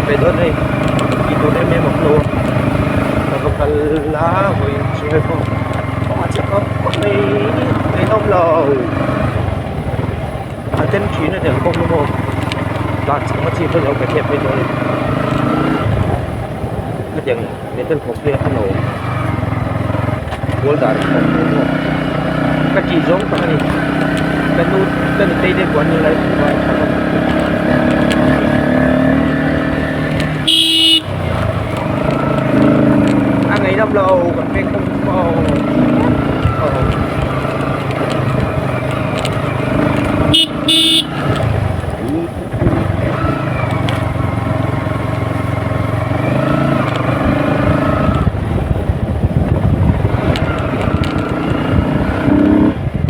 ve dawn hei tih tur em em a awm lo a ka va kal a vawiin chu hei pawh kawng a chhe khawp khawp mai ngaihnawm lo a then thin a tel bawk maw tlan chak na chi pawh ni lo ka hriat phei dawn a ni hetiang metal khawp hi a no boulder khawp maw ka tih zawng tak a ni ka nu ka nutei te buan ni lai hmuh a tha hlawm a ngaihnawm lo kan pek bawk maw aw.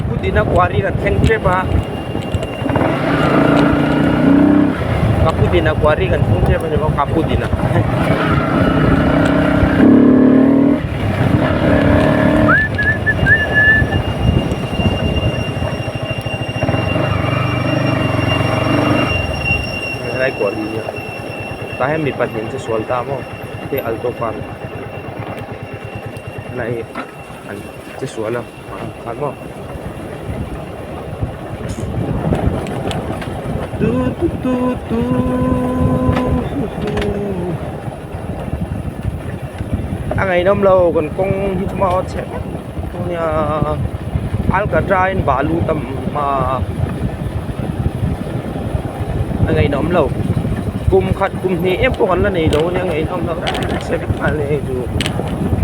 Pudina quarry kan thleng tep a ka pudina quarry kan thleng tep a ni maw ka pudina. Helai quarry hi tah hian mipa hnen chu sual ta maw hei alto car helai hi an che sual a khan maw tu tu tu tu a ngaihnawm lo kan kawng hi chu maw chhe vek nia alkatra in balu tam a a ngaihnawm lo kum khat kum hnih em pawh kan la nei lo ania ngaihnawm lo chhe vek nghal hei chu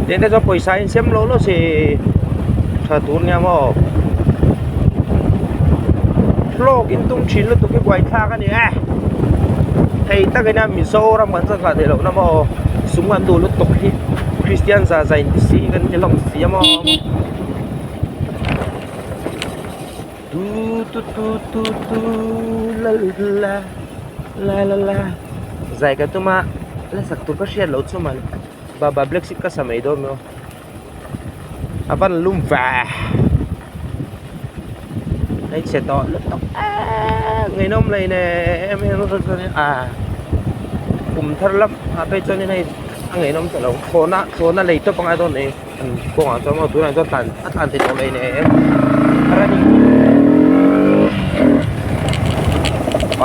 tiang te chuan pawisa in sem lo lo se tha tur nia maw hlawk in tum thin lutuk hi buaithlak a ni e hei takin a Mizoram kan changkah theih loh na maw sum kan duh lutuk hi Kristian za za in ti si kan ti hlawm si a maw tu tu tu tu tu la la la la la zai ka tum a la sak tur ka hriat loh chu mawle baba black sheep ka sa mai dawn maw a van lum ve hei chhe tawh lutuk eee ngaihnawm leh in em em a kum thar lam ah phei chuan in hei a ngaihnawm ta lo thlawhna thlawhna lei tawp a ngai dawn a ni kawngah chuan maw tunah chuan tlan a tlan thei tawh leh in em running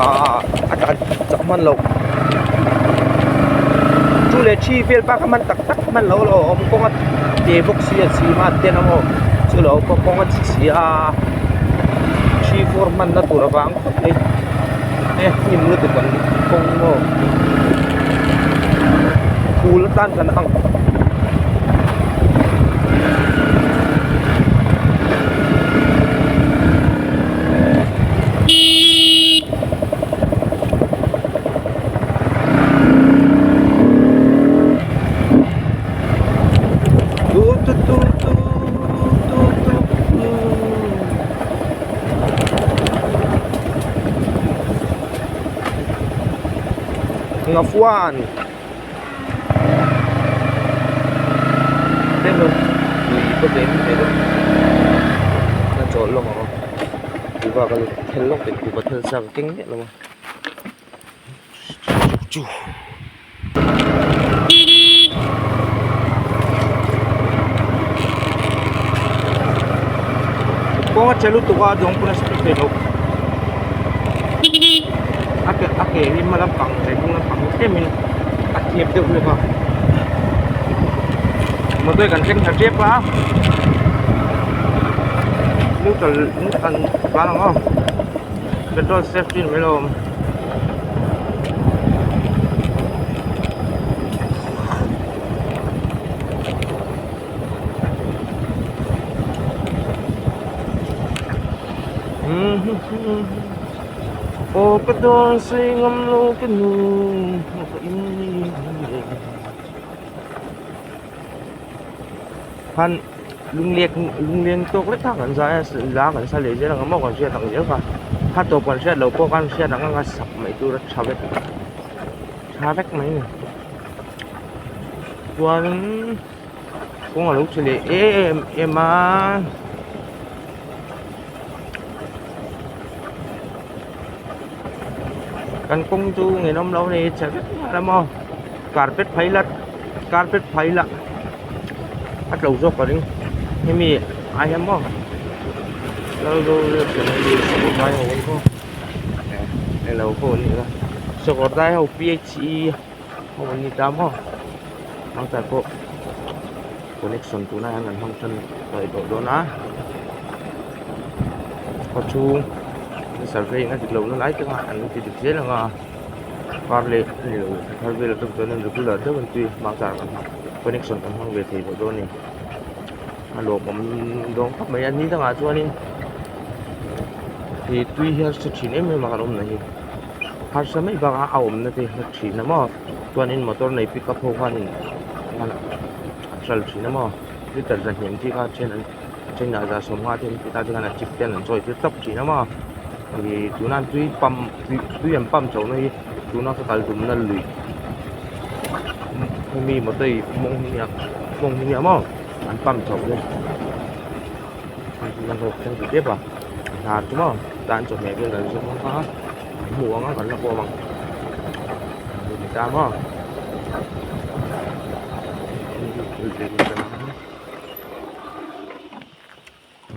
ah a tlan chak hman loh chu leh thi vel bak a hman tak tak hman loh a awm kawng a te bawk si a chim a ten a maw chu lo kawng a chhe si a thi fur hman na tur avang khawp mai e hnim lutuk an kawng maw phul atan kan ang. Tu tu tu tu tu tu tu Ngafuan thel lawk teh kuhva thel sa ka keng miah lo a chu kawng a che lutuk a zawng pawn a speed thei lo a ke a ke hi hma lampang leh hnung lampang hi tlemin a thep deuh hlek a motor hi kan thleng thla tep a neutral an tlan ang aw petrol safety ni mai lo awm. Aw ka dawn sei ngam lo ka nu khan lunglek lungleng tawk lek kha kan zai a la kan sa leh zel ang a maw kan hriat ang zel kha kha tawp kan hriat loh pawh khan hriat ang anga sak mai tur a tha vek tha vek mai a ni chuanin kawng a lo che leh em em a. Kan kawng chu ngeihnawm lo a ni chhe vek nghal a maw carpet phai la carpet phai la a tlo zawk ka ring hemi ai hian maw eng lo pawh an nih kha sakawr dai ho p h e ho an ni ta maw mangtah pawh connection tunah hian kan hmang tan tawh dawn a khawchhung survey a dik lohna lai te kha an ti dik zel ang a kar leh a ni lo thar vel atang chuan regular deuh an tui mangtah kan hmang connection kan hmang ve thei tawh dawn a ni a lawmawm dawn khawp mai a ni dangah chuanin he tui hian hre thin em em a kan awmna hi harsa mai bakah a awmna te hre thin a maw chuanin motor nei pick up ho khanin an hral thin a maw liter za hniam chi kha then an thenah za sawmnga te an ti ta te khan a chip te an chawi tir tawp thin a maw ih tuna an tui pump tui an pump chhoh na hi tuna ka kal tumna lui hemi motor ih mawng hi nia mawng hi nia maw an pump chhoh hi an rawk thleng ta tep a hnar chu maw tan chawhmeh vel kan zawng ang a an hmu ang a kan la kawm ang ni ta maw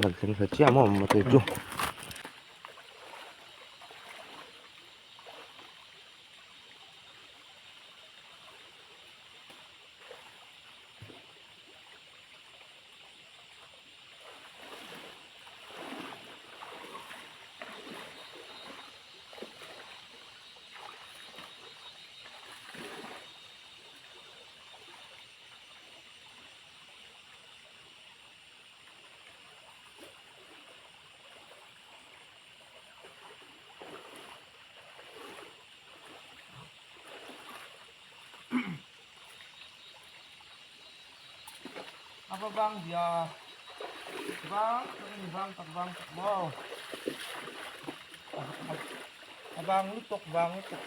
kan thleng thla chiah maw motor chu. A va vang bia vang tak a ni vang tak vang tak maw a vang lutuk vang lutuk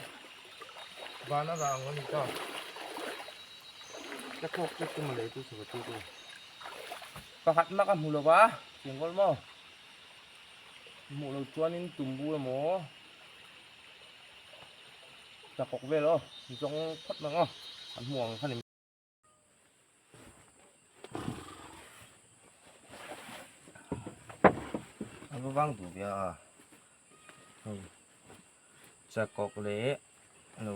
van a rang a ni ta ka thawk chu chu malay chu chhuah chu chu pakhat mak a hmu lo va chingkawl maw hmuh loh chuanin tumbu emaw takawk vel aw zawng phawt mang aw an hmu ang kha ni. A va vang duh ve a hei chakawk leh lo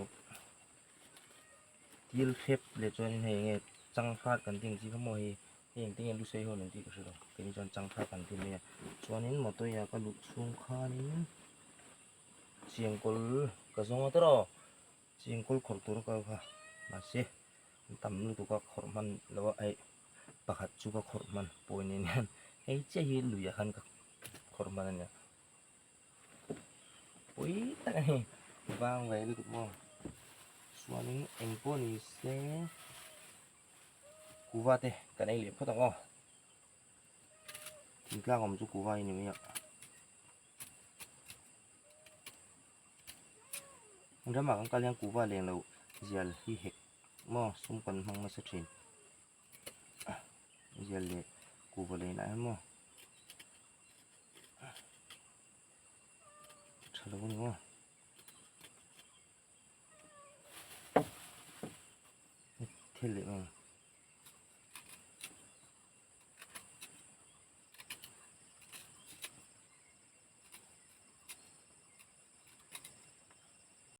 til hrep leh chuanin hei enge changfat kan tih ang chi kha maw hei hei engtin nge lusei ho an tih ka hre lo keini chuan changfat kan ti mai a chuanin motor ah ka luh chhung khanin chengkawl ka zawng a tawrh aw chengkawl khawrh tur a kal kha mahse an tam lutuk a khawrh hman lo a eih pakhat chu ka khawrh hman pawi nen hian hei chiah hi luiah khan ka khawrh hman a nia pui tak a ni vang ve lutuk maw chuanin eng pawh ni se kuva te kan ei leh phawt ang aw thingtlang awm chu kuva hi ni mai a. Ramah kan kal hian kuhva leng lo zial hi hek maw sum kan hmang nasa thin zial leh kuhva lei nah hian maw tha lo a ni maw. Thil leh maw.